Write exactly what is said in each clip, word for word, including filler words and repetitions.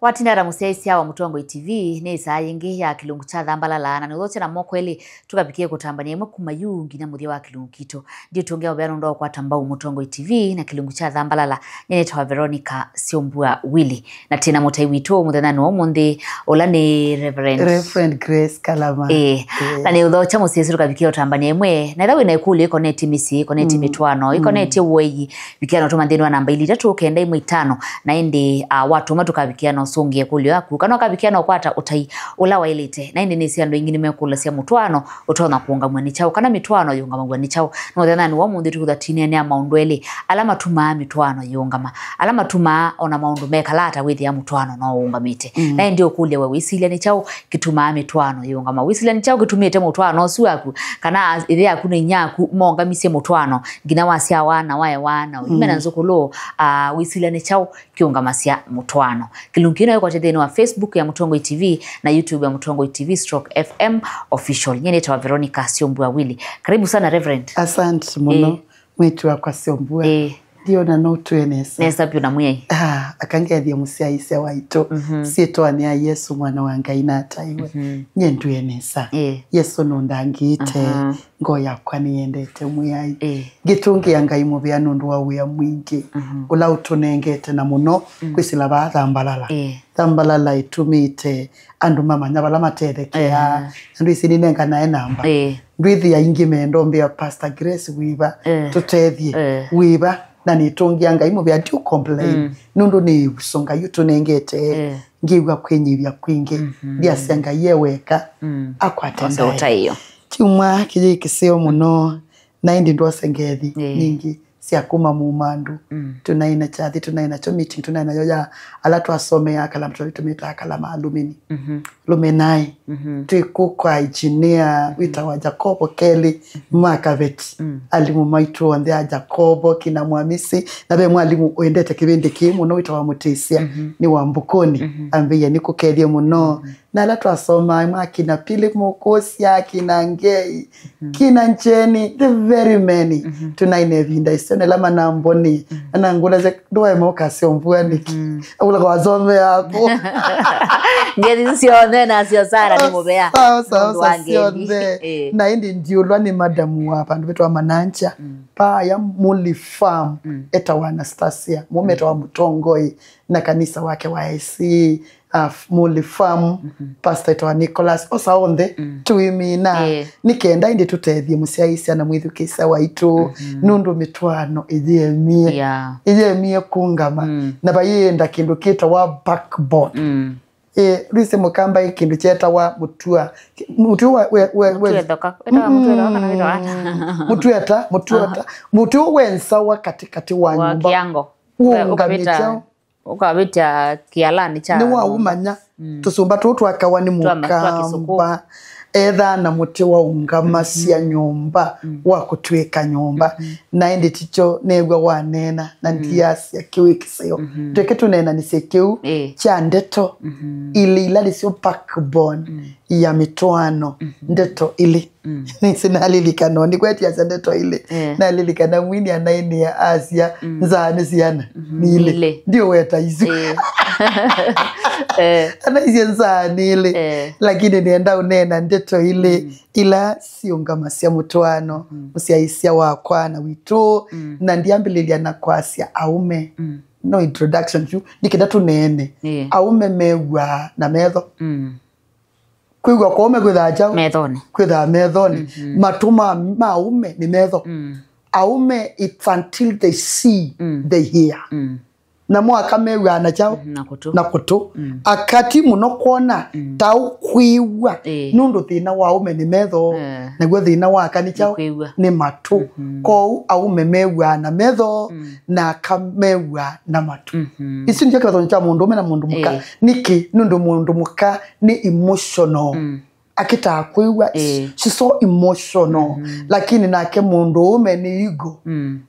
Watinda na mũsyaĩĩsya wa Mũtongoi T V, nĩ ĩsaa yĩngĩ ya kĩlungu kya Thambalala, na nĩũthokye na moko elĩ, tũkavikie kũtambania ĩmwe kuma yu nginya mũthya wa kĩlungu kitũ. Ndiũtũngĩa ũvea nũndũ wa kũkwata mbau Mũtongoi T V na kĩlungu kya Thambalala. Nyie nĩtawa Veronica Syombua Willy. Na twĩ na mũtai witũ mũthenyanĩ wa ũmũnthĩ, ũla nĩ Reverend. Reverend Grace Kalama. Ĩĩ. Ĩĩ. Na nĩũthokya mũsyaĩĩsya tũkavikie ũtambania ĩmwe. Na ĩla wĩ na ĩkũlyo ĩkonetye mĩsyĩ, ĩkonetye mĩtwaano, ĩkonetye ũei, vikĩa na ũtũma nthĩnĩ wa namba ili itatũ kenda ĩmwe itano, na ĩndĩ, ah, watũma tũkavikĩa na ũsũngĩa ĩkũlyo yaku, kana ũkavikĩa na ũkwata ũtai ũla waĩlĩte. Na ĩndĩ nĩsĩ andũ aingĩ nĩmekũlasya mũtwaano ũtonya kũũngamw'a nĩ kyaũ, kana mĩtwaano yũngamaw'a nĩ kyaũ. No mũthenyanĩ wa ũmũnthĩ tũkũthatinĩanĩa maũndũ elĩ ala matumaa mĩtwaano yĩũngama, ala matumaa ona maũndũ mekala ata wĩthĩa mũtwaano no ũũngamĩte. Na ĩndĩ ũkũlya we wĩsilya nĩ kyaũ kĩtumaa mĩtwaano yĩũngama? Wĩsilya nĩ kyaũ kĩtumĩte mũtwaano ũsu waku, kana ĩthe yaku na inyia yaku maũngamisye mũtwaano, nginya wasyaa wana, wae wana, ũyume na nzũkũlũ, ah, wĩsilya nĩ kyaũ kĩũngamasya mũtwaano? Kĩlungu kĩno ĩkwatya nthĩnĩ wa Facebook ya Mũtongoi T V na YouTube ya Mũtongoi T V stroke F M Official. Nyie nĩtawa Veronica Syombua Willy. Karibu sana, Reverend. Asante mũno. Ĩĩ. Mwĩĩtu wakwa Syombua. Ĩĩ. Ndiona no twĩ nesa. Nesa vyũ na Mwĩai. Ah, akangethia mũsyaĩĩsya waitũ. Syĩtwanĩ ya Yesũ, Mwana wa Ngai na ataiwe. Nyie ndwĩ nesa. Ĩĩ. Yesũ nũndangĩĩte. Ngoo yakwa nĩyendete Mwĩai. Ĩĩ. Ngĩtũngĩa Ngai mũvea nũndũ wa wĩa mwingĩ ũla ũtũnengete, na mũno kwĩsĩla vaa Thambalala. Ĩĩ. Thambalala ĩtumĩte andũ mamanya vala matethekeaa. Andũ ici nĩnenganae namba. Ĩĩ. Ndwĩthĩa ingĩ mendo mbĩa Pastor Grace wĩva, tũtethye. Wĩva, na nĩtũngĩa Ngai mũvea, ndiũ complain. Nũndũ nĩ ĩvuso Ngai ũtũnengete. Ngĩw'a kwĩnyivya kwingĩ. Ndiasya Ngai e weka akwate ndaĩa. Kyumwa kĩyĩ kĩseo mũno, na ĩndĩ ndwose ngethi nyingĩ sya kuma mumandu. Tũnaĩ na kyathi, tũnaĩ nakyo meeting, tũnaĩ nayo ya ala twasomeaa kala, tũmĩtaa kala ma alumni. Lumenai. Twĩ kũ kwa engineer wĩtawa Jacobo Kelly Makaveti. Alimũ maitũ onthe a Jacobo, kina Mwamisi, na ve mwalimũ ũendete kĩvĩndĩ kĩĩ mũno wĩtawa Mũtĩsya, nĩ wa Mbukũni. Ambĩie nĩ kũkethye mũno. Na ala twasomaa, akina Philip Mũkũsya, akina Ngei, kina Njeni, the very many. Tũnaĩ na ĩvinda ĩseo nela manamboni. Anangũlasya, ndũaema ũkasya ũmbua nĩkĩ? Akũla kwa wasome yako. Ngethi syonthe nasyo Sara nĩ mũvea. Sawa, sawa, nũndũ wa sawa, ngethi syonthe. Ĩĩ. Na ĩndĩ ndiũlwa nĩ madamu wa vandũ vetwa Mananja. Paya Muli Farm, etawa Anastasia. Mũme etawa Mũtongoi. Na kanisa wake wa A C, uh, Muli Farm, Pastor etawa Nicholas. Osa onthe, tũimina. Ĩĩ. Nĩ kenda ĩndĩ tũtethye mũsyaĩĩsya na mwĩthukĩĩsya waitũ, nũndũ mĩtwaano ĩyĩemie. Yeah. Ĩyĩemie kũngama. Na vaienda kĩndũ kĩtawa backbone. Eh, rĩsĩ mũkamba ĩ kĩndũ kyetawa mũtua. Mũtua we, we, we, we. Mũtua thoka. Etawa mũtua thoka kana wĩtawa ata? Mũtua ta, mũtua ta. Mũtua we nsawa katikati wa nyũmba. Wa kĩango. Ũũngamĩte. Ũkavĩta kĩalanĩ kya nĩ waumanya. Tũsũmba tũũ twakawa nĩ twa ma-, twa kĩsũkũ. Mũkamba ethaa na mũtĩ wa ũngamasya nyũmba wa kũtw'ĩka nyũmba. Na ĩndĩ tikyo neew'a waneena na ndiasya kĩu ĩ kĩseo. Tweke tũneenanĩsye kĩu kya ndeto ilĩ ila nĩsyo backbone ya mĩtwaano. Ndeto ilĩ. Nĩsĩ nalilikana, nĩkwetiasya ndeto ilĩ. Eh. Nalilikana mwini anaĩnĩa asya, nzaa nĩ syana nĩ ilĩ. Nĩ ilĩ. Ndiũweta isu. Eh. Eh. Anaisye nzaa nĩ ilĩ. Eh. Lakini nĩenda ũneena ndeto ilĩ ila siũngamasya mũtwaano, mũsyaĩĩsya wakwa na witũ, na ndiambĩlĩlya na kwasya aume. No introduction tu, nĩ kenda tũneene. Eh. Aume mew'aa na metho. Kwĩw'a kwa aume kwĩthaa kyaũ? Methonĩ. Kwĩthaa methonĩ. Matũ ma, ma aume nĩ metho. Aume, it's until they see, they hear. Namo aka mew'aa na kyaũ? Na kũtũ. Na kũtũ. Aka ti mũno kwona, ta ũkwĩw'a. Ĩĩ. Nũndũ thĩna wa aume nĩ metho. Eh. Naw'o thĩna wa aka nĩ kyaũ? Nĩ kwĩw'a. Nĩ matũ. Kwoou aume mew'aa na metho, na aka mew'aa na matũ. Isu nĩkyo kĩvathũkany'o kya mũndũ ũme na mũndũ mũka. Ĩĩ. Nĩkĩ? Nũndũ mũndũ mũka nĩ emotional. Akĩtaa kwĩw'a, ĩĩ, she's so emotional. Lakini nake mũndũ ũme nĩ ego.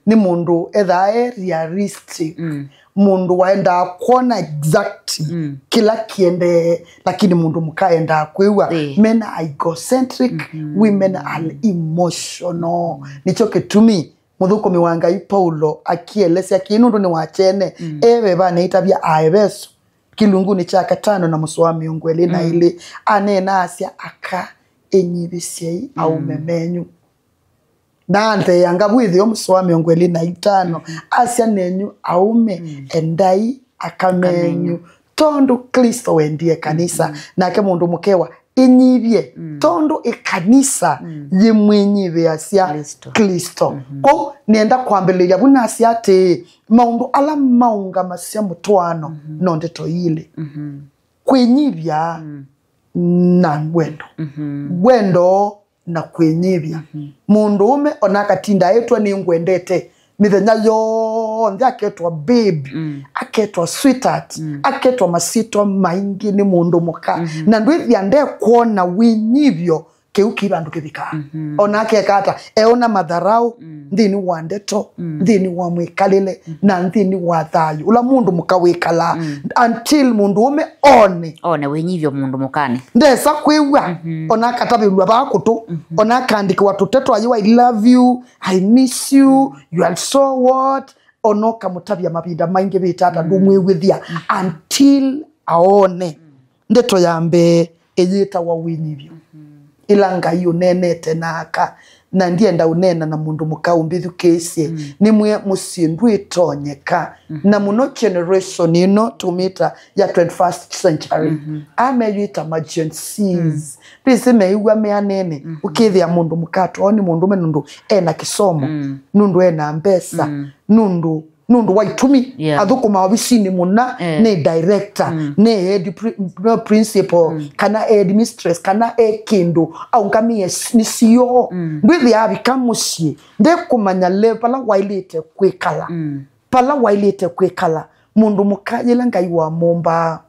Nĩ mũndũ ethaa e realistic. Mũndũ waendaa kwona exact kĩla kĩendee, lakini mũndũ mũka endaa kwĩw'a. Ĩĩ. Men are egocentric, women are emotional. Nĩkyo kĩtumi mũthũkũmi wa Ngai Paulo akĩelesya kĩĩ nũndũ nĩ wa kyene, e vevanĩ aitavya Aeveso, kĩlungunĩ kya katano na mũsoa wa mĩongo ĩlĩ na ĩlĩ, aneena asya, "Aka, ĩnyivĩsyei aũme menyu." Na antheea ngavwĩthĩo mũsoa wa mĩongo ĩlĩ na itano, asya, "Nenyu aũme, endai aka menyu, tondũ Klĩsto wendie kanisa." Nake mũndũ mũkewa, "Ĩnyivye, tondũ ĩkanisa yĩmwĩnyivĩasya Klĩsto." Kwoou nĩenda kwambĩlĩlya vu nasya atĩĩ, maũndũ ala maũngamasya mũtwaano no ndeto ilĩ: kwĩnyivya na wendo. Wendo na kwĩnyivya. Mũndũũme ona akatinda etwa nĩngwendete mĩthenya yonthe, aketwa babe, aketwa sweetheart, aketwa masyĩtwa maingĩ nĩ mũndũ mũka, na ndwĩthĩa ndekwona wĩnyivyo, kĩu kĩ vandũ kĩvikaa. Ona akeka ata, eona matharaũ nthĩnĩ wa ndeto, nthĩnĩ wa mwĩkalĩle, na nthĩnĩ wa thayũ ũla mũndũ mũka wĩkalaa, until mũndũũme one one wĩnyivyo mũndũ mũkanĩ. Ndesa kwĩw'a, ona akatavĩlw'a vaa kũtũ, ona akaandĩkĩwa tũteto, "I love you, I miss you, you are so what," ona ũkamũtavya mavinda maingĩ vĩtata ndũmwĩw'ĩthya, until aone. Ndeto ya mbee ĩyĩtawa wĩnyivyo, ĩla Ngai ũneenete na aka, na ndienda ũneena na mũndũ mũka ũmbĩthukĩĩsye. Nĩmwĩe mũsyĩ ndwĩtonyeka, na mũno generation ĩno tũmĩta ya twenty-first century. Aa meyĩta ma Gen Zs. Ndwĩsĩ meĩw'a me anene, ũkĩthĩa mũndũ mũka atwawa nĩ mũndũũme nũndũ ena kĩsomo, nũndũ ena mbesa, nũndũ nũndũ wa itumi. Yeah. Athũkũma ovisinĩ mũna, eh, nĩ director, mm, nĩ head pri-, no, principal, mm, kana head mistress, kana e kĩndũ, aũngamĩe s-, nĩ C E O. Mm. Ndwĩthĩa avika mũsyĩ, ndekũmanya le vala waĩlĩte kwĩkala. Mm. Vala waĩlĩte kwĩkala. Mũndũ mũka yĩla Ngai wamũmbaa,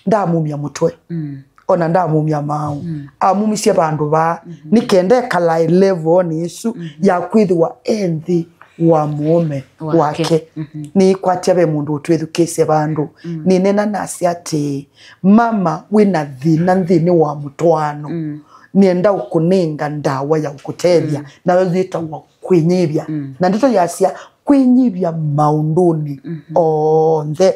ndaamumya mũtwe. Mm. Ona ndaamumya maaũ. Mm. Amumisye vandũ vaa, mm-hmm, nĩ kenda ekalae levelnĩ ĩsu, mm-hmm, ya kwĩthĩwa e nthĩ wa mũũme wake. Wake. Mm-hmm. Nĩkwatya ve mũndũ ũtwĩthukĩĩsye vandũ. Mm. Nĩneena nasya atĩĩ, mama, wĩ na thĩna nthĩnĩ wa mũtwaano. Mm. Nĩenda ũkũnenga ndawa ya ũkũtethya, mm, nayo yĩtawa kwĩnyivya. Mm. Na ndeto yasya kwĩnyivya maũndũnĩ, mm-hmm, onthe.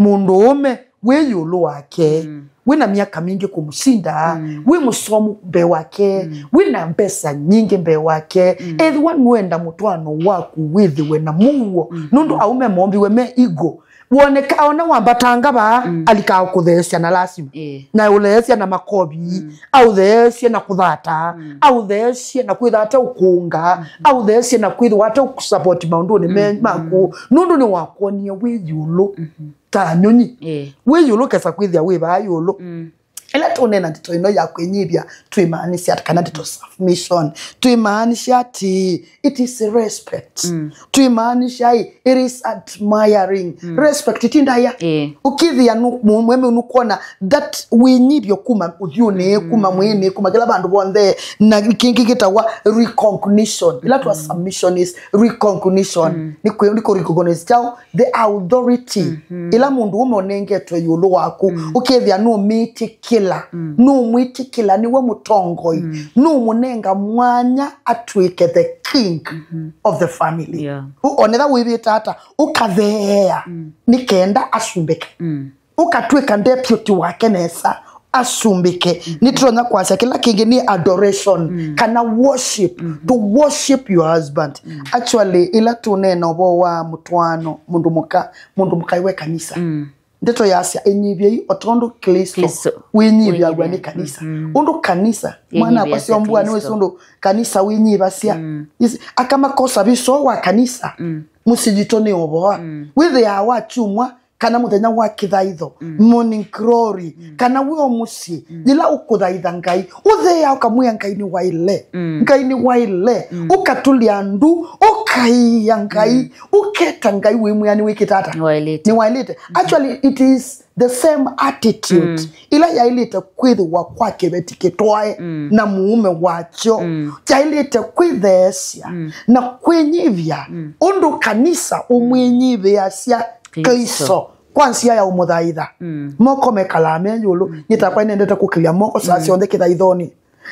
Mũndũũme wĩ ĩũlũ wake, mm, wĩ na myaka mingĩ kũmũsinda, mm, wĩ mũsomu mbee wake, mm, wĩ na mbesa nyingĩ mbee wake, mm, ethĩwa nũenda mũtwaano waku wĩthĩwe na mũuo, mm, nũndũ aũme mombiwe me ego. Woneka ona wambatanga vaa, mm, alikaa kũtheesya na lasima. Ĩĩ. Na ũtheesya na makovi, mm, aũtheesye na kũthata, mm, aũtheesye na kwĩtha ate ũkũnga, mm, aũtheesye na kwĩthĩwa ate ũkũsapoti maũndũnĩ me, mm, maku, mm, nũndũ nĩwakwonie wĩ ĩũlũ, mm-hmm, ta nyũnyi. Ĩĩ. Wĩ ĩũlũ kesa kwĩthĩa wĩ vaa ĩũlũ. Mm. Ĩla tũneena ndeto ĩno ya kwĩnyivya, twĩmaanisha ata? Kana ndeto submission, twĩmaanisha atĩ it is respect. Mm. Twĩmaanisha ĩ, it is admiring. Mm. Respect ti ndaĩa. Ĩĩ. Ũkĩthĩa nũ-, mũ-, mũũme nũkwona that wĩnyivyo kuma ũthyũnĩ, mm, kuma mwĩĩnĩ, kuma kĩla vandũ vonthe, na kĩngĩ kĩtawa recognition. Ĩla twa, mm, submission is recognition. Mm. Nĩ kwĩ-, nĩ kũ recognize kyaũ? The authority, mm-hmm, ĩla mũndũũme ũnengetwe ĩũlũ waku, mm, ũkethĩa nũmĩtĩkĩla, mm, nũmwĩtĩkĩla nĩwe mũtongoi, mm, nũmũnenga mwanya atw'ĩke the king, mm-hmm, of the family. Yeah. Ũ-, onetha wĩvĩta ata, ũkatheea, mm, nĩ kenda asumbĩke. Mm. Ũkatw'ĩka deputy wake nesa, asumbĩke. Mm-hmm. Nĩtũtonya kwasya kĩla kĩngĩ nĩ adoration, mm, kana worship, mm-hmm, to worship your husband. Mm. Actually, ĩla tũneena ũvoo wa mũtwaano, mũndũ mũka, mũndũ mũka iwe kanisa. Mm. Ndeto yasya, "Ĩnyivyei o tondũ Klĩsto, Klĩsto wĩnyivyaw'a nĩ, wĩnyivya, kanisa." Mm-hmm. Ũndũ kanisa, mwana akwa, yĩnyivyasya syombua nĩwĩsĩ Klĩsto, ũndũ kanisa wĩnyivasya. Mm. Isi, akamakosa viso wa kanisa. Mm. Mũsyĩ yitũ nĩ ũvoa. Mm. Wĩthĩaa wa kyumwa, kana mũthenya wa kĩthaitho, mm, morning glory, mm, kana wĩ o mũsyĩ, mm, yĩla ũkũthaitha Ngai, ũtheea ũkamwĩa, "Ngai nĩwaĩle, mm, Ngai nĩwaĩle," mm, ũkatũlya ndu, ũkaĩa Ngai, mm, ũketa Ngai wĩmwĩa nĩwĩkĩte ata? Nĩwaĩlĩte. Nĩwaĩlĩte. Mm-hmm. Actually, it is the same attitude, mm, ĩla yaĩlĩte kwĩthĩwa kwa kĩveti kĩtwae, mm, na mũũme wakyo, mm, kyaĩlĩte kwĩtheesya, mm, na kwĩnyivya, mm, ũndũ kanisa ũmwĩnyivĩasya Klĩsto. Klĩsto kwa nzĩa ya ũmũthaitha. Mm. Moko mekalaa me ĩũlũ. Mm. Nyie takwa nĩnendete kũkĩlya moko saa, mm, syonthe kĩthaithonĩ.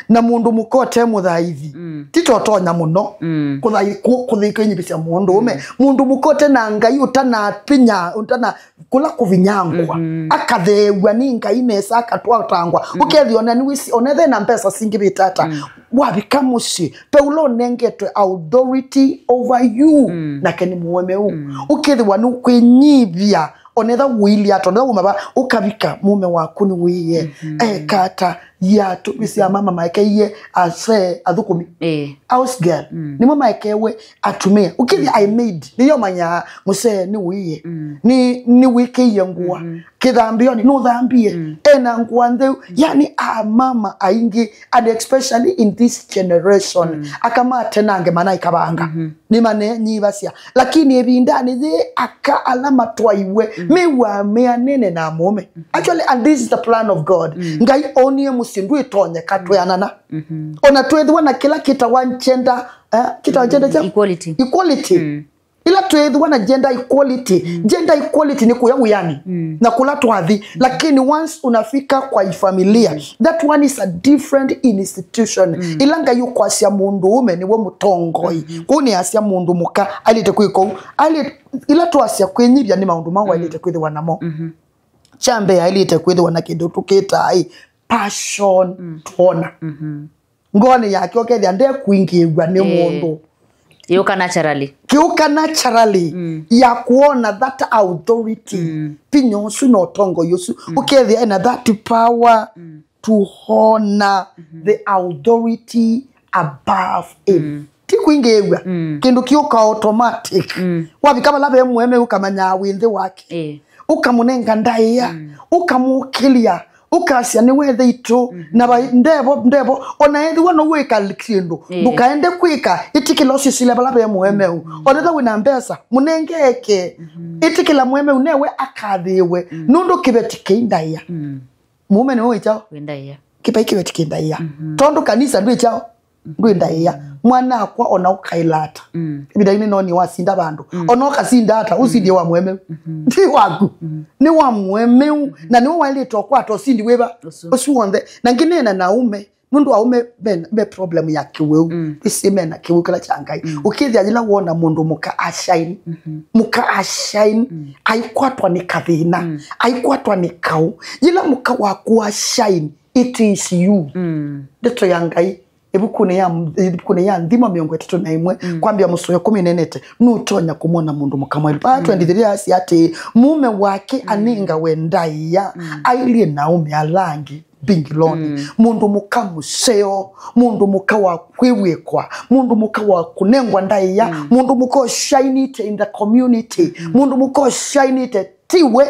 Na mũndũ mũka ũte mũthaithi, mm, ti totonya mũno, mm, kũthai-, kũ-, kũthĩkĩnyivĩsya mũndũũme. Mm. Mũndũ mũka ũte na Ngai, ũtanapinya, ũtana kũla kũvinyangwa, mm-hmm, akatheew'a nĩ Ngai nesa, akatwatangwa. Mm. Ũkethĩa ona nĩwĩsĩ, ona ethe na mbesa singĩ vĩtata. Mm. Wavika mũsyĩ, Paulo ũnengetwe authority over you. Mm. Nake nĩ mũũme ũu. Mm. Ũkethĩwa nĩũkwĩnyivya, onetha ũilyĩ ata, onetha ũmava, ũkavika mũũme waku nĩwĩie. Mm-hmm. Ekata, yatũ, mĩsya mama maekeie ase athũkũmi. Eh. House girl. Mm. Nĩmo maekewe atumĩa. Ũkĩthĩa I maid, nĩyo manyaa mũsee nĩwĩie. Mm. Nĩ, nĩwĩkĩie ngũa. Mm-hmm. Kĩthambĩonĩ, nũthambie. Mm. Ena ngũa ntheu. Mm. Yani, a mama aingĩ, and especially in this generation, mm, aka ma tene angĩ manaĩ kavanga. Mm-hmm. Nĩmanenyivasya. Lakini ĩvindanĩ yĩĩ aka ala matwaiwe, mm, mew'aa me anene na mũũme. Mm-hmm. Actually, and this is the plan of God. Mm. Ngai onie mũsyĩ ndwĩtonyeka, mm, tweanana. Mm-hmm. Ona twĩthĩwa na kĩla kĩtawa gender, eh, kĩtawa gender kya? Equality. Equality. Mm. Ĩla twĩthĩwa na gender equality, mm, gender equality nĩ kũya wĩanĩ, mm, na kũla twathi. Mm. Lakini once unafika kwa ifamilia, mm, that one is a different institution. Mm. Ĩla Ngai ũkwasya mũndũũme nĩwe mũtongoi, mm-hmm, kũu nĩasya mũndũ mũka ailĩte kwĩka ũu. Ailĩ-, ĩla twasya kwĩnyivya nĩ maũndũ mau, mm, wailĩte kwĩthĩwa namo. Mm-hmm. Kya mbee ailĩte kwĩthĩwa na kĩndũ tũkĩtaa, ĩ, passion, mm, to honor. Mm-hmm. Ngoonĩ yake ũkethĩa ndekwingĩĩw'a nĩ, eh, mũndũ. Yũka naturally. Kĩũka naturally, mm, ya kuona that authority. Mm. Vinya ũsu na ũtongoi ũsu. Mm. Ũkethĩa ena that power, mm, to honor, mm-hmm, the authority above him. Mm. Ti kwingĩĩw'a. Mm. Kĩndũ kĩũka automatic. Mm. Wavika vala ve mũũme ũkamanyaa wĩ nthĩ wake. Eh. Ũkamũnenga ndaĩa. Mm. Ũkamũkĩlya. Ũkasya nĩ wethe itũ, mhm, na vai, ndevo, ndevo, ona ethĩwa no wĩka kĩndũ, ĩĩ, ndũkaende kwĩka, ĩtĩkĩla ũsisile vala ve mũemeu. Mhm. Onetha wĩna mbesa, mũnenge eke. Mhm. Ĩtĩkĩla mũemeu newe akathĩĩwe, mhm, nũndũ kĩveti kĩ ndaĩa. Mm. Mũũme nĩwe wĩ kyaũ? Wĩ ndaĩa. Kĩvai kĩveti kĩ ndaĩa. Mhm. Tondũ kanisa ndwĩ kyaũ? Ndwĩ ndaĩa. Mm. Mwana-akwa ona ũkaĩla ata. Mm. Ĩvinda yĩĩ nĩnoonie wasinda vandũ. Mm. Ona ũkasinda ata, ũsindie, mhm, wa mũemeu. Mhm. Ti waku. Mhm. Nĩ wa mũemeu. Mhm. Na nĩwe waĩlĩte ũkwata ũsindi wĩva? Ũsu. Ũsu w'onthe. Na ngĩneena na aũme, nũndũ aũme me, me problem ya kĩwĩu. Mm. Ĩsĩ mena kĩwĩu kĩla kya Ngai. Mm. Ũkĩthĩa yĩla wona mũndũ mũka ashine, mhm, mũka ashine, mm, aikwatwa nĩ kathĩna, mm, aikwatwa nĩ kaũ. Yĩla mũka waku ashine, it is you. Mm. Ndeto ya Ngai, ĩvukunĩ ya, ĩvukunĩ ya Nthimo mĩongo ĩtatũ na ĩmwe, mm, kwambĩa mũsoa ĩkũmi nenete, nũtonya kũmwona mũndũ mũka mwaĩlu. Vaa, mm, twenty-three asya atĩĩ, mũũme wake, mm, anengawe ndaĩa, mm, ailyĩ na aũme ala angĩ mbingĩlonĩ. Mm. Mũndũ mũka mũseo, mũndũ mũka wa kwĩw'ĩkwa, mũndũ mũka wa kũnengwa ndaĩa, mm, mũndũ mũka ũshainĩte in the community, mm, mũndũ mũka ũshainĩte tiwe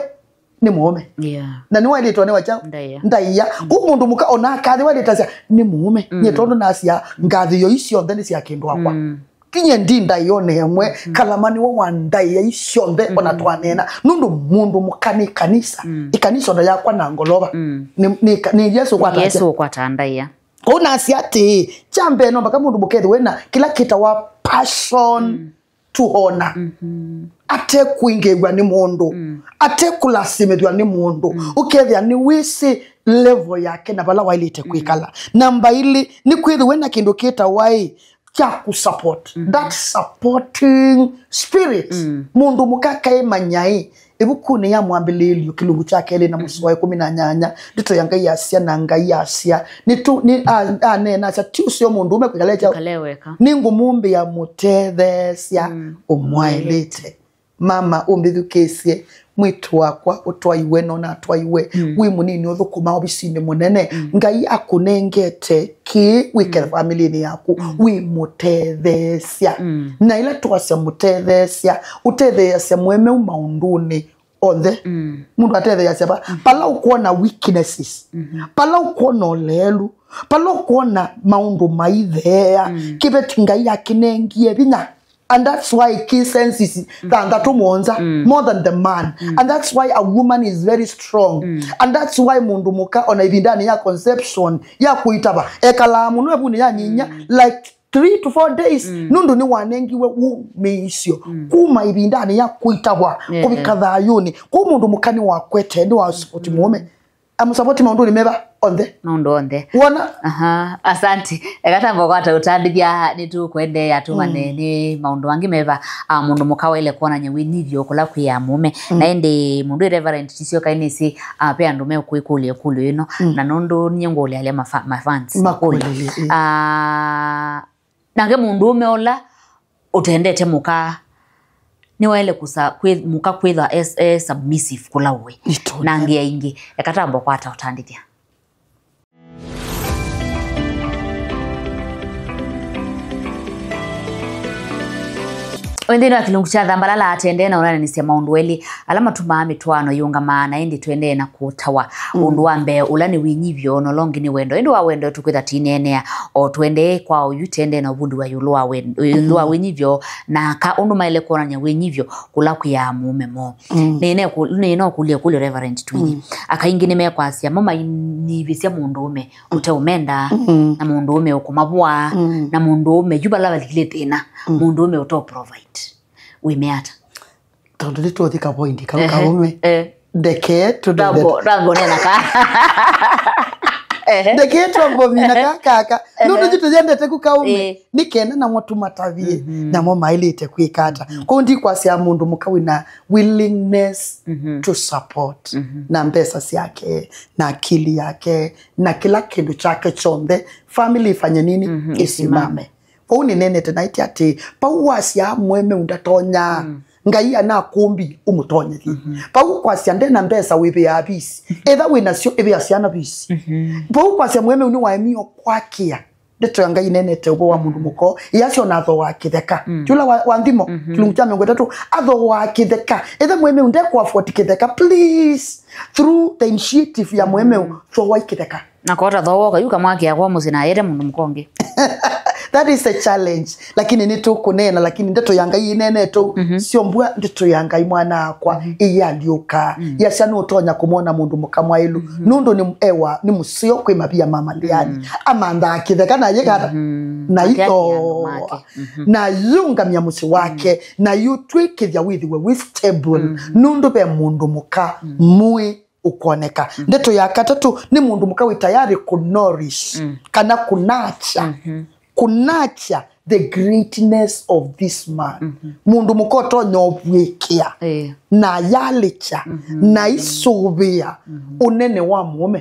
nĩ mũũme. Yeah. Na nĩwaĩlĩtwe nĩ wa kyaũ? Ndaĩa. Ndaĩa. Mm. Kũu mũndũ mũka ona akathĩwa ĩlĩtasya nĩ mũũme. Mm. Nyie tondũ nasya ngathĩĩo ii syonthe nĩ sya kĩndũ wakwa. Mm. Kinyie ndi ndaĩonĩ ĩmwe, mm, kalama nĩwe wa ndaĩa ii syonthe, mm, ona twaneena. Nũndũ mũndũ mũka nĩ kanisa. Mm. Ĩkanisa ona yakwa na ngolova. Mm. Nĩ, nĩ, nĩ Yesũ ũkwata. Yesũ ũkwata ndaĩa. Kũu nasya atĩĩ, kya mbee no mpaka mũndũ mũka ethĩwe na kĩla kĩtawa passion. Mm. Tũona. Mhm. Ate kũingĩĩw'a nĩ mũndũ. Mm. Ate kũlasimĩthw'a nĩ mũndũ. Mm. Ũkethĩa nĩwĩsĩ level yake na vala waĩlĩte, mm, kwĩkala. Namba ilĩ, nĩ kwĩthĩwe na kĩndũ kĩtawa ĩ kya kũsupport. Mhm. That supporting spirit. Mm. Mũndũ mũka akaĩmanya ĩ, ĩvukunĩ ya Mwambĩlĩĩlyo kĩlungu kya kelĩ na mũsoa wa ĩkũmi na nyanya, ndeto ya Ngai yasya, na Ngai asya, nĩ tũ, nĩ, a, aneena asya, ti ũseo mũndũũme kwĩkala e kyaũ? Kwĩkala e weka. Nĩngũmũmbĩa mũtetheesya, mm, ũmwaĩlĩte. Mama, ũmbĩthukĩĩsye, mwĩĩtu wakwa ũtwaiwe, nona atwaiwe, mm, wĩ mũnini ũthũkũmaa ovisinĩ mũnene. Mm. Ngai akũnengete kĩĩ wĩke, mm, famĩlĩnĩ yaku, mm, wĩ mũtetheesya. Mm. Na ĩla twasya mũtetheesya, ũtetheeasya mũemeu maũndũnĩ onthe. Mm. Mũndũ atetheeasya va, mm, pala ũkwona weaknesses, mhm, pala ũkwona ũleelu, pala ũkwona maũndũ maitheea, mm, kĩveti Ngai akĩnengie vinya. And that's why kĩ senses, mm, thanthatũ mũonza, mm, more than the man. Mm. And that's why a woman is very strong. Mm. And that's why mũndũ mũka ona ĩvindanĩ ya conception, ya kũitava, ekalaa mũno ĩvunĩ ya nyinya, mm, like three to four days, mm, nũndũ nĩwanengiwe wũmĩĩsyo, mm, kuma ĩvindanĩ ya kũitavwa, yeah, kũvika thayũnĩ. Kwoou mũndũ mũka nĩwakwete, nĩwasupoti, mm, mũũme. Amũsapoti maũndũnĩ meva onthe. Maũndũ onthe. Wona? Aha, asante. Eka tamba kwata ũtandĩthya nĩtũkwendeea tũmane nĩ maũndũ angĩ meva a mũndũ mũka waĩle kwonany'a wĩnyivyo kũla kwĩ amũme. Na ĩndĩ mũndũ ĩ Reverend Tisyoka nĩsĩ, ah, ve andũ mekwĩkũlya ĩkũlyo ĩno. Na nũndũ nyie ngũlya ala mafa- mafans makũlyo. Makũlyo, ĩ. Ah, nake mũndũũme ũla ũtendete mũka nĩwaĩle kũsa kwĩ- mũka kwĩthwa e e submissive kũla ũĩ. Nĩtũna. Na ngia ingĩ, eka tamba kwata ũtandĩthya. Nthĩnĩ wa kĩlungu kya Thambalala, tendee na ũnanĩsya maũndũ elĩ ala matumaa mĩtwaano yĩũngamaa, na ĩndĩ tũendee na kũtawa. Ũndũ wa mbee, ũla nĩ wĩnyivyo, na ũla ũngĩ nĩ wendo. Ĩndĩ wa wendo tũkwĩtha tineenea o tũendee kwa oyu, tendee na ũvũndĩwa ĩũlũ wa wen- ĩũlũ wa wĩnyivyo, na aka ũndũ maĩle kwonany'a wĩnyivyo kũla kwĩ amũme moo. Nĩnokũlya ĩkũlyo, Reverend Twili. Aka aingĩ nĩmekwasya mo mainyivĩsya mũndũũme ũteũmenda, na mũndũũme ũkũmavũa, na mũndũũme yu vala valikile thĩna, mũndũũme ũteo provide. Wĩmea ata? Tondũ nĩtũthi ka point kau kaũme. Ndeke tũnene. Rambo nena ka. Ndeke twambo mina ka kaka. Nũndũ nĩ tũyendete ku kaũme. Nĩ kenda namo tũmatavie. Namo maĩlĩte kwĩka ata. Kũu ndikwasya mũndũ mũka wĩna willingness to support. Na mbesa syake, na akili yake, na kĩla kĩndũ kyake kyonthe. Family ifanye nini? Isimame. Vau nĩnenete naĩtye atĩ, vau wasya mũemeu ndatonya, Ngai anakũmbi ũmũtonyethye. Vau kwasya ndena mbesa wĩvĩaa visi. Etha wĩ nasyo, ĩvĩa syana visi. Vau kwasya mũemeu nĩwaemie kwakĩa. Ndeto ya Ngai nenete ũvoo wa mũndũ mũko. Yasya ona athoaa kĩtheka. Kyũla wa, wa nthimo, kĩlungu kya mĩongo ĩtatũ, athoaa kĩtheka. Etha mũemeu ndekũafford kĩtheka, please, through the initiative ya mũemeu, thowai kĩtheka. Na kota thoa woka yu kamwakĩa kwa mũsyĩ na ayete mũndũ mũka ũngĩ. That is a challenge. Lakini nĩtũkũneena, lakini ndeto ya Ngai ĩneenetwe. Sio mbua, ndeto ya Ngai mwana akwa ĩyaliũka. Yasya nũtonya kũmwona mũndũ mũka mwaĩlu. Nũndũ nĩ ewa, nĩ mũseo kwĩ mavia ma malĩanĩ. Amanthaa kĩtheka na yĩkata. Na ithooa. Na yũngamya mũsyĩ wake. Na yũtwĩkĩthya wĩthĩwe wĩ stable. Nũndũ ve mũndũ mũka mũĩ ũkwoneka. Ndeto ya katatũ nĩ mũndũ mũka wĩ tayari kũnourish kana kũnacha, kũnacha the greatness of this man. Mũndũ mũka ũtonya ũvw'ĩkĩa na ayalĩkya na aisũvĩa ũnene wa mũũme.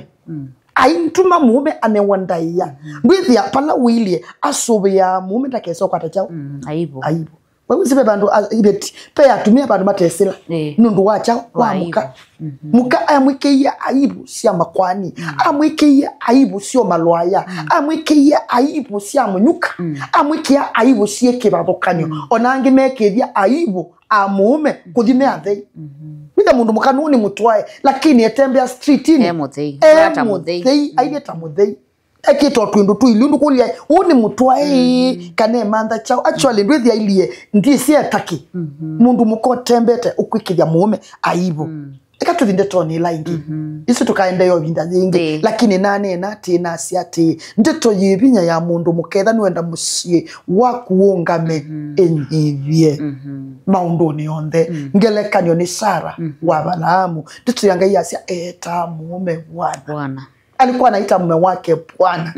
Aituma mũũme anewa ndaĩa. Ndwĩthĩa pala ũilye asũvĩaa mũũme ndakesa ũkwata kyaũ. Aibu. Aibu. Wewe sipe vandu a- iveti pe atumia vandu matesila. Nũndũ wa kyaũ wa mũka. Mũka amwĩkĩie aibu sya makwani, amwĩkĩie aibu sya malwaya, amwĩkĩie aibu sya mũnyuka, amwĩkĩa aibu syĩ kĩvathũkanyo. Ona angĩ mekĩthya aibu a mũũme kũthi me athei. Wĩtha mũndũ mũka nũũ nĩ mũtwae, lakini etembea streetini. E mũthei. E mũthei. Ailye ta mũthei. Ekĩtwa twĩndũ tũilu, ndũkũlya, ũũ nĩ mũtwae ĩĩ, kana emantha kyaũ? Actually, ndwĩthĩa ilie, ndĩsĩ etaki. Mũndũ mũka ũtembete ũkwĩkĩthya mũũme aibu. Eka tũthi ndetonĩ ĩla ĩngĩ. Isu tũkaendeea ĩvinda yĩngĩ. Lakini naneena atĩ, nasya atĩ, ndeto yĩ vinya ya mũndũ mũka etha nĩwenda mũsyĩ waku ũũngame, ĩnyivye maũndũnĩ onthe. Ngelekany'o nĩ Sara wa Avalaamu. Ndeto ya Ngai yasya eetaa mũũme bwana. Alikuwa anaita mume wake bwana.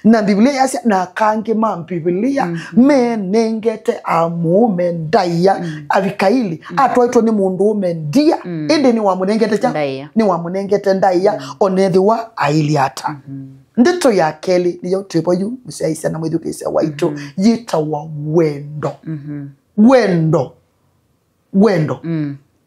Na Biblia yasya, na akangĩ ma Biblia menengete amũũme ndaĩa. Avikaili atwaĩtwe nĩ mũndũũme ndia, ĩndĩ nĩwamũnengete kya? Ndaĩa. Nĩwamũnengete ndaĩa, onethĩwa ailye ata. Ndeto ya kelĩ nĩyo twĩvo yu, mũsyaĩĩsya na mwĩthukĩĩsya waitũ, yĩtawa wendo. Wendo. Wendo.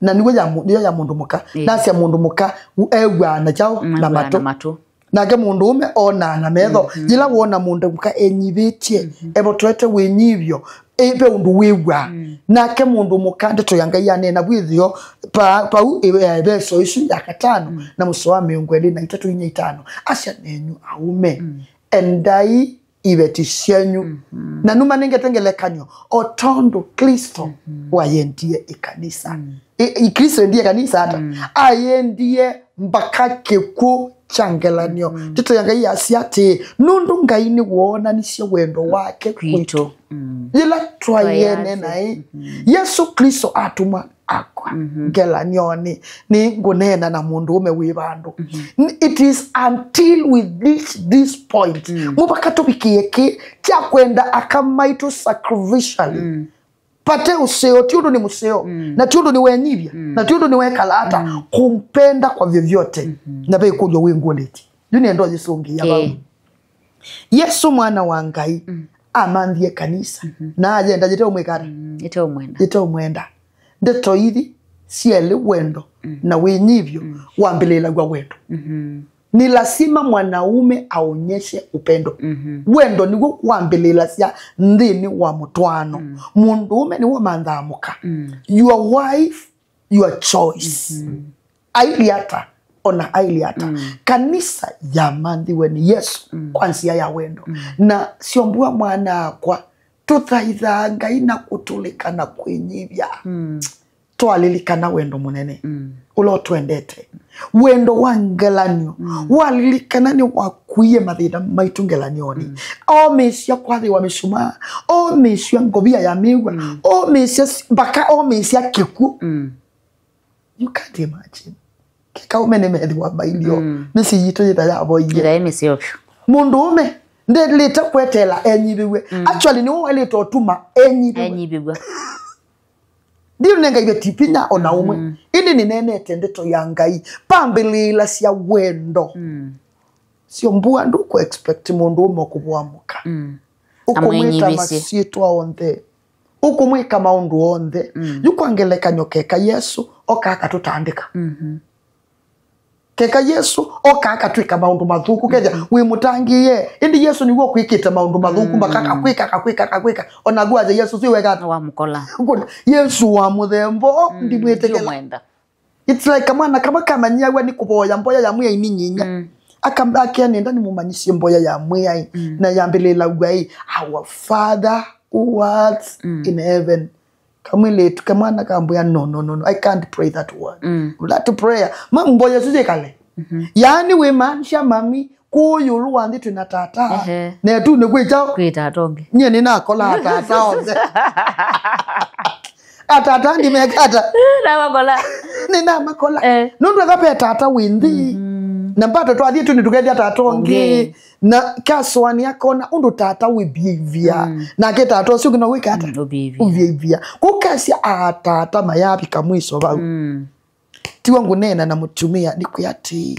Na nĩw'o ya mũ- nĩyo ya mũndũ mũka. Nasya mũndũ mũka ew'aa na kyaũ? Na matũ. Nake mũndũũme onaa na metho. Yĩla wona mũndũ mũka enyivĩtye, evotoete wĩnyivyo, e, ve ũndũ wĩw'aa. Nake mũndũ mũka, ndeto ya Ngai yaneena vwĩthĩo, pa- pau ĩ- ya Eveso ĩsu ya katano na mũsoa wa mĩongo ĩlĩ na itatũ inya itano, asya nenyu aũme, endai iveti syenyu. Na nũmanengete ngelekany'o, o tondũ Klĩsto wayendie ĩkanisa. Ĩ- ĩ- Klĩsto endie kanisa ata? Ayendie mbaka kĩkw'ũ kya ngelany'o. Ndeto ya Ngai yasya atĩĩ, nũndũ Ngai nĩwoonanisye wendo wake kwitũ. Yĩla twayene naĩ, Yesũ Klĩsto atũmwa akwa. ngelany'onĩ, nĩ ngũneena na mũndũũme wĩ vandũ. N- it is until we reach this point, mũvaka tũvikĩe kĩ kya kwenda aka maitũ sacrificially. Vate ũseo, ti ũndũ nĩ mũseo, na ti ũndũ nĩ wenyivya, na ti ũndũ nĩ wekala ata, kumpenda kwa vyovyote. Na ve ĩkũlyo wĩngũlĩtye. Yu nĩenda ũyĩsũngĩĩa vau. Ĩĩ. Yesu mwana wa Ngai amanthie kanisa, na ayenda yĩteũmwĩka ata? Mm, ĩteũmwenda. Yĩteũmwenda. Ndeto ithi syelĩ, wendo na wĩnyivyo wambĩlĩĩlaw'a wendo. Ni lazima mwanaume aonyeshe upendo. Wendo nĩw'o wambĩlĩĩlasya nthĩnĩ wa mũtwaano. Mũndũũme nĩw'o manthaa mũka. Your wife, your choice. Ailyĩ ata, ona ailyĩ ata. Kanisa yamanthiwe nĩ Yesu kwa nzĩa ya wendo. Na syombua mwana akwa, tũthaithaa Ngai na kũtũlĩka na kwĩnyivya. Twalilikana wendo mũnene ũla ũtwendete, wendo wa ngelany'o, walilikana nĩwakuie mathĩna maitũ ngelany'onĩ. Omĩĩsya kwathĩwa mĩsumaa, omĩĩsya ngovia ya mĩw'a, omĩĩsya s- mpaka omĩĩsya kĩkw'ũ. You can't imagine. Keka ũme nĩmethĩwa mailyo, mĩsyĩ yitũ yĩta yavoie. Ĩla ĩ mĩseo vyũ. Mũndũũme ndelĩte kweteela enyivĩw'e. Actually, nĩwe waĩlĩte ũtuma enyivĩw'e. Enyivĩw'a. Ndiũnenga iveti vinya ona ũmwe. Ĩndĩ nĩneenete ndeto ya Ngai. Pambĩlĩĩlasya wendo. Syo mbua ndũkũ expect mũndũũme ũkũvũa mũka. Ũkũmwĩta masyĩtwa onthe. Ũkũmwĩka maũndũ onthe. Yu kwa ngelekany'o, keka Yesũ oka akatũtandĩka. Keka Yesũ oka akatwĩka maũndũ mathũku, kethĩa wĩ mũtangĩĩe. Ĩndĩ Yesũ nĩw'o ũkwĩkĩte maũndũ mathũku, mpaka akakwĩka, akakwĩka, akakwĩka. Ona ngwasya Yesũ si weka ata? Wamũkola. Ngwona, Yesũ wa mũthemba ũũ, ndimwĩtĩkĩla. Ndiũmwenda. It's like kamwana kama kamanyiawa nĩ kũvoya mboya ya Mwĩai nĩ nyinya. Akamba akĩa nenda nĩmũmanyisye mboya ya Mwĩai. Na yambĩlĩĩlaw'a ĩ, Our Father who art in heaven. Kamwĩlĩtu, kamwana kambwĩa, "No, no, no, no, I can't pray that word." That prayer. Ma mboya ĩsu yĩkale. Yaani wĩmaanisha mami, kũũ ĩũlũ wa nthĩ twĩ na tata. Ehe. Na ĩtunĩ kwĩ kyaũ? Kwĩ tata ũngĩ. Nyie nĩnakolaa tata onthe. Atata ndimekata. Namakola. Nĩnamakola. Eh. Nũndũ ethwa ve tata wĩ nthĩ. Na mbato twathiĩ tu nĩtũkethĩa tata ũngĩ. Ũngĩ. Na kasũanĩa akona ũndũ tata wĩ behavior. Nake tata ũsu ũngĩ no wĩka ata? Ũbehavior. Ũbehavior. Kũkasya atata mayavika mwiso vau. Tiwa ngũneena na mũtumĩa nĩ kwĩ atĩĩ,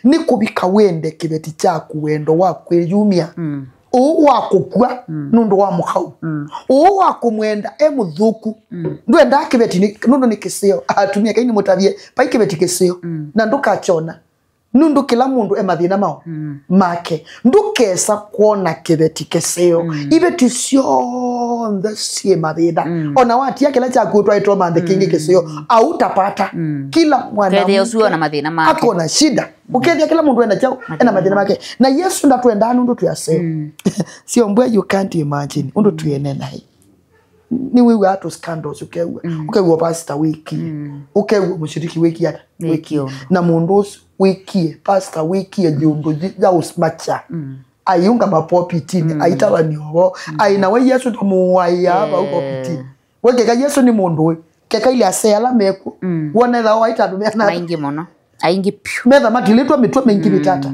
nĩ kũvika wende kĩveti kyaku wendo wa kwĩyumya. Ũũ wa kũkw'a nũndũ wa mũkau. Ũũ wa kũmwenda e mũthũku. Ndwendaa kĩveti nĩ- nũndũ nĩ kĩseo. Atumĩa, Ngai nĩmũtavye, vai kĩveti kĩseo. Na ndũkakyona. Nũndũ kĩla mũndũ e mathĩna mao make. Ndũkesa kwona kĩveti kĩseo. Iveti syonthe syĩ mathĩna. Ona watia kĩla kyaku ũtwaĩtwe manthe kĩngĩ kĩseo, autapata. Kila mwana Kethĩa ũsu ona mathĩna make. Akona shida. Ũkethĩa kĩla mũndũ ena kyaũ, ena mathĩna make. Na Yesu ndatwendaa nũndũ twĩ aseo. Sio mbwe, you can't imagine. Ũndũ twĩene naĩ. Nĩwĩw'aa tũ scandals, ũkew'a. Ũkew'a pastor wĩkie. Ũkew'a mũshiriki wĩkie ata? Wĩkie ũndũ. Na mũndũ ũsu wĩkie, pastor wĩkie yũndũ ya ũsmacha. Aiũngama pulpitini, aitavania ũvoo. Ai nawe Yesu ndamũaĩa vau pulpitini. We keka Yesu nĩ mũndũ ũĩ. Keka ile asee ala mekw'o. Wonetha o aita andũ mena. Maingĩ mũno. Aingĩ piũ. Metha matilĩtwe mĩtwe maingĩ vitata.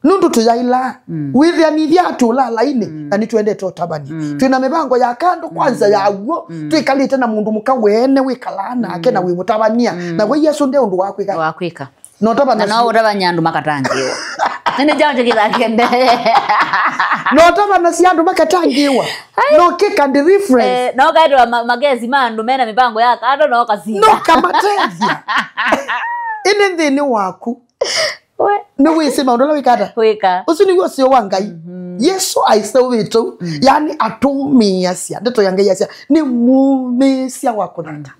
Nũndũ tũyaĩlaa. Wĩthĩanĩthya atĩ ũlalainĩ, na nĩtwendete ũtavany'a. Twĩ na mĩvango ya kando kwanza ya w'o, twĩkalĩte na mũndũ mũka weene wĩkalaa nake na wĩ mũtavany'a. Na we Yesu nde ũndũ wa kwĩka. Wa kwĩka. Na ũtavana Na no ũtavany'a andũ makatangĩĩwa. Nĩnĩ kyaũ kĩthakende. Na ũtavana si andũ makatangĩĩwa. No kĩka ndi reference. Eh, no kaĩtwa ma- magesi ma andũ mena mĩvango ya kando no kasinda. No kamatethya. Ĩndĩ nthĩnĩ waku. We. Nĩwĩsĩ maũndũ ala wĩka ata? Wĩka. Ũsu nĩw'o ũseo wa Ngai. Yesu aiseũvĩte ũu. Yaani atũmĩĩasya. Ndeto ya Ngai yasya, nĩ mũmĩĩsya wa kũthata.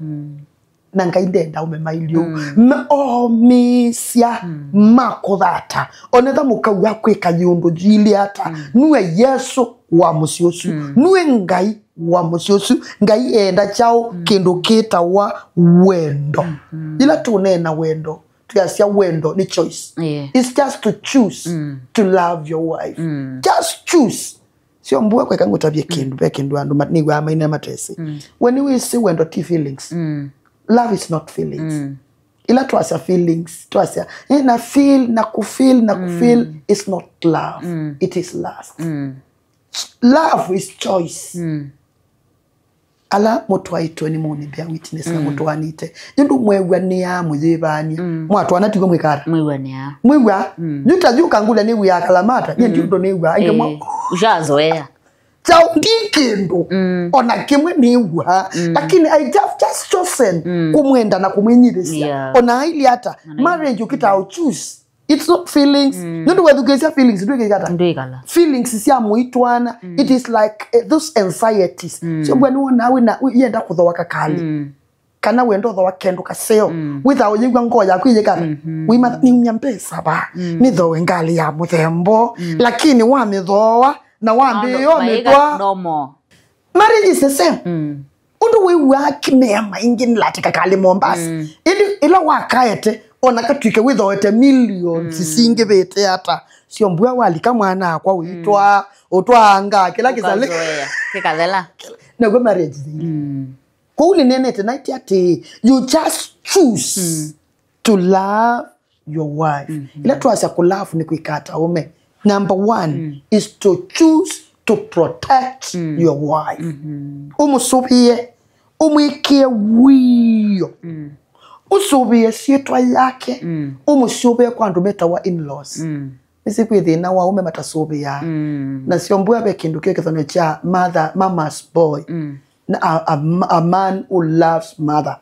Na Ngai ndenda ũme mailyo. Ma- omĩĩsya ma kũthata. Onetha mũkau akwĩka yũndũ yĩilye ata. Nue Yesu wa mũsyĩ ũsu. Nue Ngai wa mũsyĩ ũsu. Ngai eenda kyaũ? Kĩndũ kĩtawa wendo. Ila tũneena wendo, twĩasya wendo nĩ choice. Yeah. It's just to choose to love your wife. Just choose. Sio mbua kweka ngũtavye kĩndũ, ve kĩndũ andũ ma- nĩw'aa maina matesĩ. We nĩwĩsĩ wendo ti feelings. Love is not feelings. Ila twasya feelings, twasya eh, na feel na kufeel na kufeel is not love. It is lust. Love is choice. Ala mũtwaĩtwe nĩ mũnĩ bear witness na mũtwaanĩte. Nũndũ mwew'anĩaa mũyĩvaany'a. Mwatwaana tiw'o mwĩkata. Mwĩw'anĩaa. Mwĩw'a. Yu ta yu kangũlya nĩw'ĩaa kalamata. Nyie ndi ũndũ nĩw'aa. Angĩ mwa- Eh, ushazoea. Kyaũ ndi kĩndũ. Ona kĩmwe nĩw'aa. Lakini I have just chosen kũmwenda na kũmwĩnyivĩsya. Yeah. Ona aili ata. Marriage ũkĩtaa ũ choose. It's not feelings. Nũndũ wethukĩĩsya feelings, ndwĩkĩkata. Ndwĩkala. Feelings sya mũitwaana, it is like eh, those anxieties. So mbwa nĩwona wĩna yenda kũthoa kakali. Kana wenda ũthoa kendo kaseo. Wĩtha ũyĩw'a ngoo yaku ĩyĩkata. Wĩmatha nĩumya mbesa va. Nĩthoe ngalĩ ya mũthembo. Lakini wamĩthoa na wambĩĩa ũmĩtwa. Normal. Marriage is the same. Ũndũ wĩw'aa kĩmea maingĩ nĩlatĩka kalĩ Mombasa. Ĩndĩ ĩla wakaete, ona katw'ĩke wĩthoete millions singĩvĩte ata. Sio mbua walika mwana akwa ũitwaa, ũtwaanga kĩla kĩsalĩ. Ũkazoea, kĩkathela. Naguo marriage thĩinĩ. Kwoou nĩnenete naĩtye atĩĩ, you just choose to love your wife. Ĩla twasya kũlove nĩ kwĩka ata ũme. Number one is to choose to protect your wife. Ũmũsũvĩe, ũmwĩkĩe wĩoo. Ũsũvĩe syĩtwa yake, ũmũsũvĩe kwa andũ metawa in-laws. Nĩsĩ kwĩ thĩna wa ũme matasũvĩaa. Na syo mbua ve kĩndũ kĩ kĩthonyo kya mother, mama's boy. Na a, a, a man who loves mother.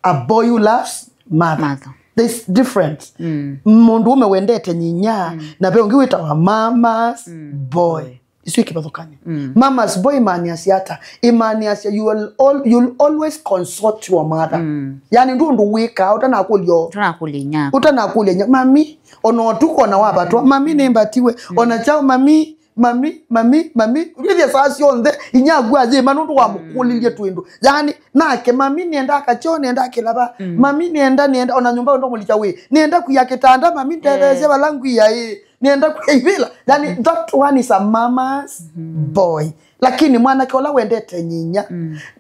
A boy who loves mother. Mother. There's difference. Mũndũ ũme wendete nyinya, na ve ũngĩ wĩtawa mama's boy. Isu ĩ kĩvathũkany'o. Mama's boy ĩmaanĩasya ata? Ĩmaanĩasya you will al, you'll always consult your mother. Yani ndũ ũndũ wĩkaa ũtanakũlya o. Ũtanakũlya inya. Ũtanakũlya inya. Mami, ona ũtukũ ona wavatwa. Mami nĩmbatiwe. Ona chao mami, mami, mami, mami. Wĩthĩa saa syonthe, inya aku ayĩma nũndũ wamũkũlilye twĩndũ. Yani, nake, mami nĩenda kachoo, nĩenda kĩlava. Mami nĩenda, nĩenda, ona nyũmba ũndũ mũlikya wĩ. Nĩenda kwia kĩtanda, mami ndetheesye vala ngwia ĩ. Nĩenda kwĩvĩla. Yani, that one is a mama's boy. Lakini mwanake ũla wendete nyinya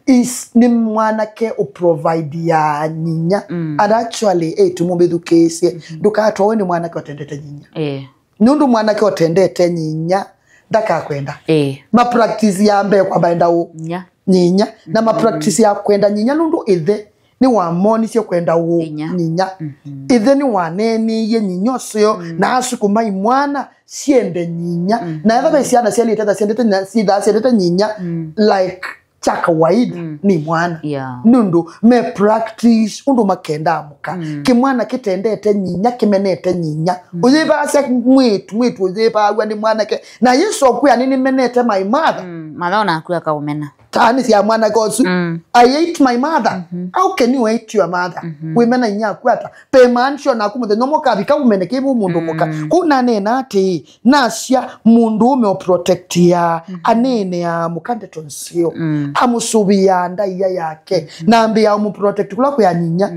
is, nĩ mwanake ũprovideaa nyinya. And actually, eh, tũmũmĩthukĩĩsye. Ndũkatwawe nĩ mwanake ũtendete nyinya. Eh. Nũndũ mwanake ũtendete nyinya ndakakwenda. Eh. Ma practice ya mbee kwamba enda ũ? Nya. Nyinya. Na ma practice ya kwenda nyinya nũndũ ĩthe nĩwamonisye kwenda ũ? Nyinya. Nyinya. Ĩthe nĩwaneeneie nyinya ũseo na asukuma imwana syende nyinya. Na etha ve syana syalĩte tha syendete nyinya, syĩthaa syendete nyinya, like, kya kawaida nĩ mwana. Yeah. Nũndũ me practice ũndũ makendaa mũka. Kĩmwana kĩtendete nyinya, kĩmenete nyinya. Ũyĩvaasya mwĩtu, mwĩtu ũyĩvaaw'a nĩ mwanake. Na Yesu akwĩa nĩ nĩmenete my mother. Matha onaku akaũmena. Taanĩ sya mwanake ũsu. I hate my mother. How can you hate your mother? Wĩmena inya aku ata? Pe mansion aku mũthenya ũmwe ũkavika ũmene kĩvu mũndũ mũka. Kũu naneena atĩĩ, nasya mũndũũme ũprotectia, aneeneaa mũka ndeto nzeo. Amũsũvĩaa ndaĩa yake. Na ambĩaa ũmũprotect kũla kwĩ anyinya.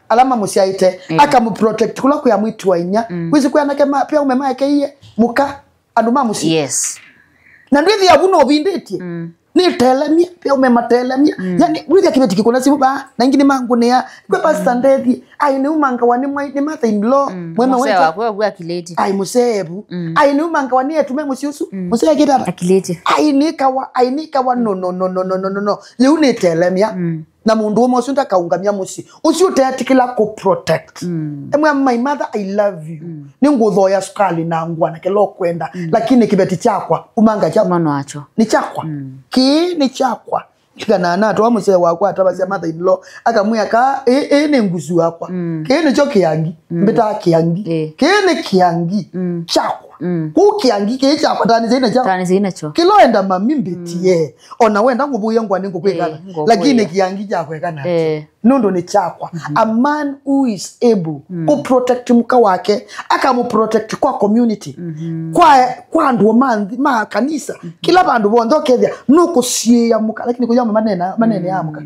Ala mamũsyaĩte, akamũprotect kũla kwĩ amwĩtu wa inya. Wĩsĩ kwĩ anake ma, pe aume maekeie mũka. Andũ ma mũsyĩ. Yes. Na ndwĩthĩa vu no vindĩtye. Nĩtelemya, pe ũme matelemya. Yani, wĩthĩa kĩveti kĩkũna simũ vaa, na ingĩ nĩmangũnĩa. Kwĩ pastor ndethie, ai nĩumangawa nĩ my, nĩ mother in law. Mweme mũsee wetu. Waku waku akilĩtye. Ai mũsee vu. Ai nĩumangawa nĩ etu me mũsyĩ ũsu. Mũsee kĩtata. Akilĩtye. Ai nĩkawa, ai nĩkawa, no, no, no. Yĩu nĩtelemya. Na mũndũũme ũsu ndakaũngamya mũsyĩ. Ũsu ũteetĩkĩla kũ protect. Emwe, my mother, I love you. Nĩngũthoya sukali na ngũa na kĩla ũkwenda. Lakini kĩveti kyakwa, umanga kya. Mwana wakyo. Nĩ kyakwa. Kĩĩ nĩ kyakwa. Kana anatwa mũsee wakwa atavasya mother in law. Akamwĩa ka, ĩ, ĩ nĩ ngusu yakwa. Kĩĩ nĩkyo kĩangi. Mbĩtaa kĩangi. Ĩ. Kĩĩ nĩ kĩangi. Kyakwa. Kũu kĩangi kĩĩ kyakwa, tanĩsya ina kyakwa. Tanĩsya ina kyo. Kĩla wenda mami mbĩtie. Ona wenda ngũvũĩa ngũa nĩngũkwĩkana. Eh, ngũvũĩa. Lakini kĩangi kyakwekana. Eh. Nũndũ nĩ kyakwa. A man who is able kũ protect mũka wake, akamũ protect kwa community. Kwa, kwa andũ ma nthi, ma kanisa. Kĩla vandũ vonthe ũkethĩa nũkũsiĩĩa mũka, lakini kũyama manena, manene ya mũka.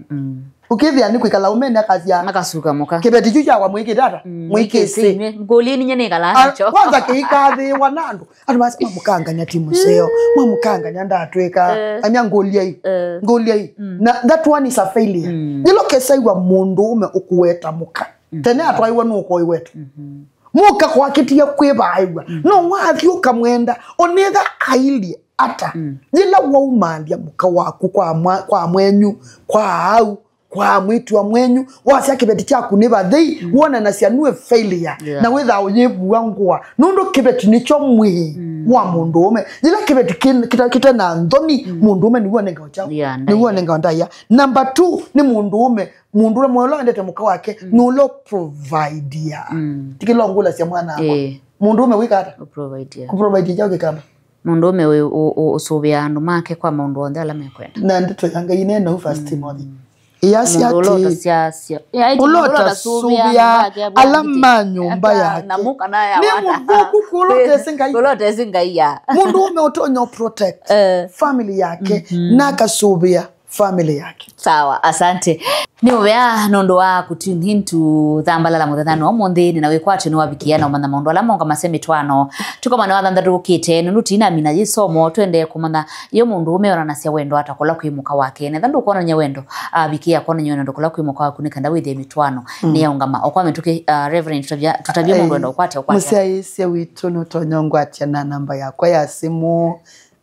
Ũkĩthĩa nĩ kwĩkala ũmene akasya, Makasuka mũka. Kĩveti kyu kyakwa mwĩkĩte ata? Mm, Mwĩkĩsĩ. Mwĩkĩsĩ. Ngũlĩ ninya nĩkala Ah, nacho. Kwanza kĩikathĩĩwa na andũ. Andũ masya, "Mamũkangany'a ti mũseo, mamũkangany'a ndatwĩka." Eh. Amya ngũliai. Eh. Ngũliai. Mm. Na that one is a failure. Mm. Yĩla ũkesaiwa mũndũũme ũkũweta mũka. Mm. Tene atwaiwa nũkoi wetu. Mm-hmm. Mũka kwakĩtie kwĩvaĩw'a. Mm. No wathi ũkamwenda, onetha ailyĩ ata. Mm. Yĩla waumaalya mũka waku kwa mwa-, kwa mwenyu, kwa au, kwa mwĩĩtu wa mwenyu, wasya kĩveti kyaku nĩ vathei, mm, wonanasya nue failure, yeah, na wĩthaa ũyĩvua ngũa. Nũndũ kĩveti nĩkyo mwĩĩ, mm, wa mũndũũme. Yĩla kĩveti kĩ-, kĩte-, kĩte na nthoni, mm, mũndũũme nĩw'o ũnengawa kyaũ? Yeah, ndaĩa. Nĩw'o ũnengawa ndaĩa. Number two, nĩ mũndũũme, mũndũ ũla mwe ũla wendete mũka wake, mm, nũla ũprovidea. Mm. Tikĩla ũngũlasya mwana wakwa. Eh. Mũndũũme wĩka ata? Ũprovidea. Kũprovidea kyaũ kĩkamba? Mũndũũme wĩ ũ-, ũ-, ũsũvĩaa andũ make kwa maũndũ onthe ala mekwenda. Na ndeto ya Ngai ĩneena ũu First Timothy. Ĩyasya Mũndũ ũla atĩĩ, ũtasyaasya. Ya, ĩti ũla mũndũ ũla ũtasũvĩaa ũtasũvĩaa andũ make, ala ma nyũmba yake. Nĩ mũthũku kũla ũtesĩ Ngai. Ũla ũtesĩ Ngai, ya. Mũndũũme ũtonya protect, eh, family yake, mhm, na akasũvĩa family yake. Sawa, asante. Nĩ ũvea nũndũ wa kũtune in to Thambalala mũthenya wa ũmũnthĩ, nĩ na wĩkwatyo nĩ wavikia na ũmanya maũndũ ala monga masya mĩtwaano. Tũkomane wathanthatũ ũkĩte, nũndũ tinamina yĩsomo, twende kũmanya yo mũndũũme onanasya wendo ata kũla kwĩ mũka wake. Netha ndũkwonany'a wendo, avikĩa kwonany'a wendo kũla kwĩ mũka waku nĩ kenda wĩthĩe mĩtwaano, mm, nĩ yaũngama. O kwa mĩtũkĩ, uh, Reverend, tũtavya, tũtavye mũndũ, eh, wenda ũkwate, ũkwate. Mũsyaĩĩsya witũ nũtonya ũngwatya na namba yakwa ya simũ,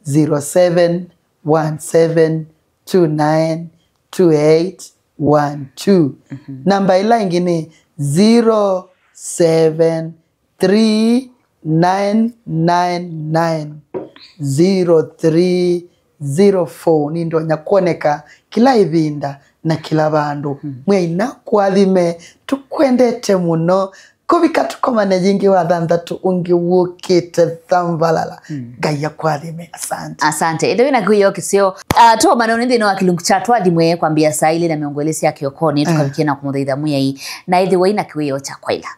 zero seven one seven two nine two eight one two. Mhm. Namba ĩla ĩngĩ nĩ zero seven three nine nine nine zero three zero four. Nĩndonya kwoneka kĩla ĩvinda na kĩla vandũ. Mhm. Mwĩai nakũathime, tũkwendete mũno. Kũvika tũkomane yĩngĩ wathanthatũ ũngĩ wũkĩte Thambalala. Mm. Ngai akũathime. Asante. Asante. Ĩthĩwa wĩna kĩwĩoo kĩseo, ah, tũkomane nthĩnĩ wa kĩlungu kya Twathimwe kwambĩa saa ilĩ na mĩongo ĩlĩ sya kĩokonĩ, eh, tũkavikie na kũmũthaitha Mwĩai. Na ĩthĩwa wĩna kĩwĩoo kya kwaĩla.